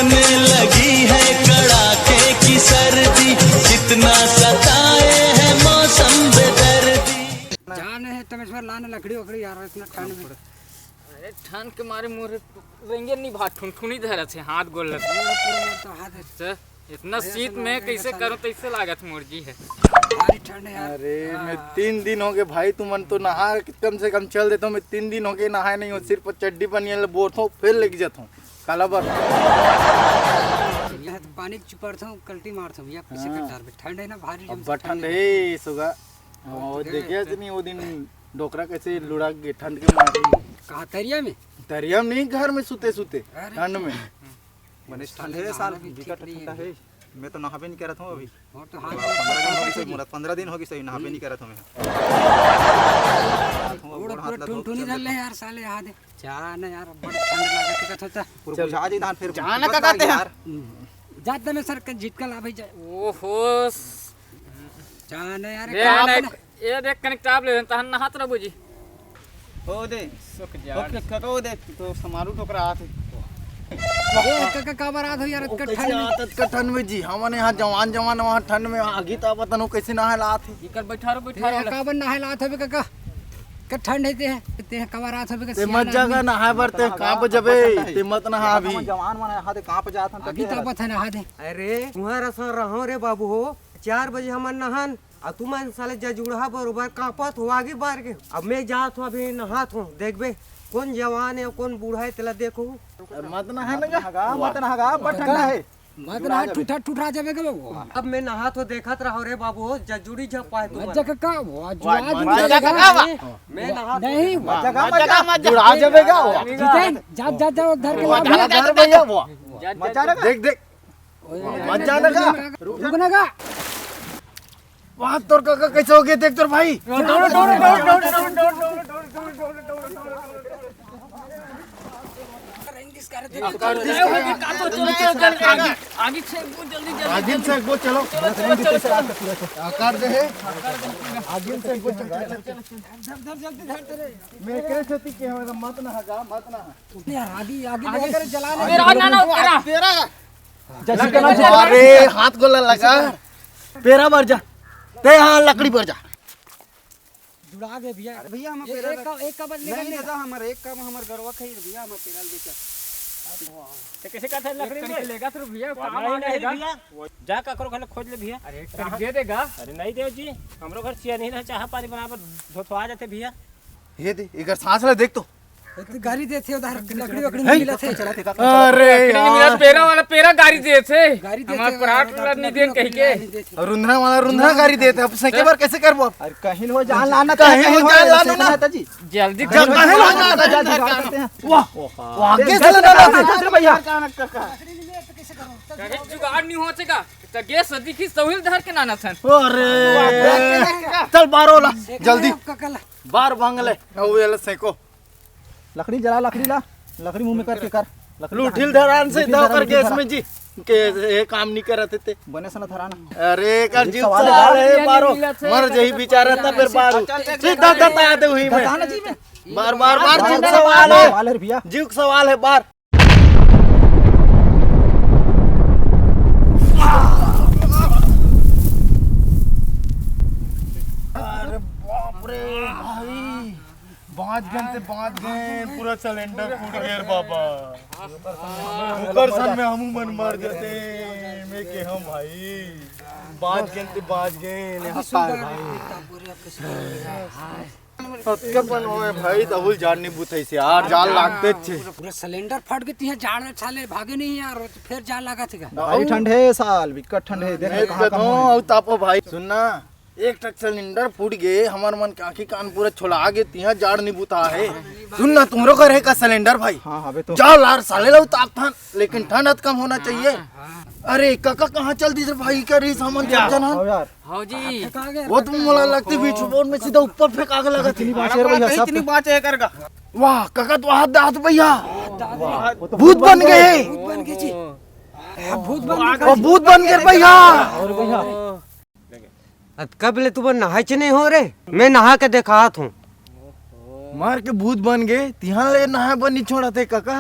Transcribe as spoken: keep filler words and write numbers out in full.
में लगी है कड़ाके की सर्दी, कितना सताए है मौसम बेदर्दी। जान है तमेश्वर, लाना लकड़ी वकड़ी यार, इतना ठंड में। अरे ठंड के मारे मोर रेंगे नहीं भा, ठुनठुनी धरत हे, हाथ गोड़ लग। पूरा मोर तो हाथ है। इतना शीत में कैसे करूँ, कैसे लागत मोर जी है। भारी ठंड है यार। अरे, मैं तीन दिन हो गए भाई, तुमन तो नहा, कम से कम चल देता हूँ। मैं तीन दिन हो गए नहाए नहीं हो, सिर्फ चड्डी बनियान ल बोरथों, फिर लेके जाता हूँ। काला बर? यहाँ तो पानी चिपड़ता हूँ, कल्टी मारता हूँ, यहाँ पीछे हाँ। कट्टार में ठंड है ना, भारी अब जम से ठंड ठंड है। है, सुगा। और और तो क्या देखे है? नहीं, वो दिन डोकरा कैसे लुढ़क गए ठंड के मारे। कहाँ, तरिया में? तरिया में नहीं, घर में सुते सुते अरे। ठंड में। बने ठंड है साल, बिकट ठंडा है। मैं तो नहाबे नहीं करत हूँ अभी। और तो हाथ पंद्रह दिन हो गई सही, मोला पंद्रह दिन हो गई सही, नहाबे नहीं करत हूँ मैं। गोड़ पूरा ठुनठुनी धर ले यार साले, हाथ। जा ना यार, बड़ ठंड लागत है, कथो ता। पूरा बुझा जी धान, फिर जाना का कहते हैं? यार। जात में सर के झिटका ला भाई जा। ओहो। जा ना यार, ये काम देख, ना। ये देख, कनिक टाप ले, तहन नहात रह बुझी। ओ दे। सुख जा। ओ के, के, ओ दे, तो समारू टोकरा आत है। ए, का, का, का बार आत हो यार, ओ, अतका कैसे ठंड में? आत, अतका ठंड में जी? हमन यहाँ जवान, जवान, वहाँ ठंड में आगी तापत नो, कैसे नहाए ला आत है? इकर बैठा रहो, बैठा ए, रहो। का बार नहाए ला आत हवे, का, का? का ठंड है ते, ते का बार आत हवे, का ते सियान मत जागा आदमी। नहाए बर, ते कांप जबे, ते मत नहा अभी। जवान मन यहाँ ते कांप जात हन, आगी तापत है, नहा दे। अरे, तुहर असन रहो रे बाबू हो, चार बजे हमन नहान, अउ तुमन साले जजुड़हा बरोबर कांपत हो आगी बार के। अब मैं जात हूँ, अभी नहात हूँ, देखबे कोन जवान है, कोन बूढ़ा है, तेला देखो। मत नहा न गा, मत नहा गा, बड़ ठंडा है। मत नहा, ठूठा, ठूठा जाबे गा बाबू। अब मैं नहात हूँ, देखत रहो रे बाबू, जजुड़ी झपाए तुमन। मत जा का, वो जुआ मत जा का, मैं नहात नहीं, मत जा का, मत जा, बुढ़ा जाबे गा वो। जितेन, जा, जा, जा, धर के ला, जा, जा, जा, भैया वो। मत जा रे। देख, देख। मत जाना का। रुक ना का। वहाँ तोर काका कैसे हो गए, देख तोर भाई। आगे से वो, चलो। आकार दे है। आगे से वो, चलो। मैं कह सकती कि हमारा मत ना हगा, मत ना। यार, आगे, आगे, आगे। जला अरे, ना, ना, तेरा। तेरा। जैसे के नाम से अरे, हाथ गोला लगा। पेरा बर जा। ते हाँ, लकड़ी बर जा। जुड़ा गए भैया। अरे भैया, हम ए-, पेरा एक का, एक का बस निकल नहीं लेगा। दादा, हमर एक का, हमर गरवा खाई भैया, हमर पेरा ले बेचा। ते कैसे कहता है लकड़ी में? लेगा तो भैया, काम आ जाएगा। जा काकरो घर खोज ले भैया। अरे, दे देगा। अरे नहीं देव जी, हमरो घर चिया नहीं ना, चाह पानी बनावे धोथवा जाते भैया। ये दे, एकर सांस ला देख तो। गारी देथे उधर, लकड़ी वकड़ी हैं? मिलत हे। अरे लकड़ी यार। मिलत, पेरा वाला पेरा गारी देथे। गारी देथे, हमार पराठ लकड़ी ला नहीं देन कहीं के। और रुंधना वाला रुंधना गारी देथे। अब सके बार कैसे करबो अब? अरे कहीं हो जान लाना, कहीं हो जान लाना ना। जी। जल्दी जब कर। कहीं हो जान लाना। वाह, वाह, कैसे लाना था? भैया। अरे जुगाड़ नहीं होते का? तो गैस दिखी सहिल धर के लाना था। अरे। चल बारो ला, जल्दी। बार बांगले, वो वाला सेको। लकड़ी जला, लकड़ी ला, लकड़ी मुंह में करके कर। लकड़ी लूठिल धरान से लूठिल धरान कर से गैस धरा। में जी, के ये काम नहीं करत हे ते। बने सना धराना। अरे, कर एक जीव सवाल सवाल है। है, बारो। मर जही बेचारा, तब फिर बारो। चल, चल, चल, सीधा चल, दता दे हुई में। धराना जी में। बार, बार, बार, बार, जीव बार, सवाल बार, है। बार, बार, भैया। जीव सवाल है, बार। अरे बाप रे भाई, बांच गए ते बांच गए, पूरा सिलेंडर फूट गया रे बाबा। ओकर सन में हमू मन मर जते, मैं के हम भाई, बांच गए ते बांच गए, ने हतार भाई। सत्य पन होए भाई, तहुल जान नहीं बुथई से यार, जान लागते छे। पूरा सिलेंडर फट गए, तिहां जान में छाले भागे नहीं यार, फिर जान लगा थे का? भाई ठंड है साल, बिकट ठंड है, देख मैं कहाँ कहता कम हूँ, है। अउ तापो भाई, सुन ना, एक टक सिलेंडर फूट गए, हमर मन के आँखी कान पूरा छोला गे, तिहां जाड़ नहीं बुता है। सुन ना, तुम्हरो घर है का सिलेंडर भाई? हाँ, हाँ, बे तो। जाओ लार साले ला उताप थान, लेकिन ठंड अत कम होना चाहिए। अरे काका कहाँ चल दी भाई, क्या रीस हमन क्या? सब जन हन? आओ यार। हाँ जी। वो तुम मोला लगती बीच बोर्ड में सीधा ऊपर फेंका के लगा इतनी थी। बात है भैया, सब इतनी बात है करगा। वाह काका, तो हाथ दांत भैया। वो तो भूत बन गए। भूत बन गए जी। भूत बन गए। वो भूत बन गए भैया। और भैया। अत कब ले तुमन नहाए च नहीं हो रे? मैं नहा के देखात हूँ। मार के भूत बन गए, तिहां ले नहाए बर नहीं छोड़ा थे काका।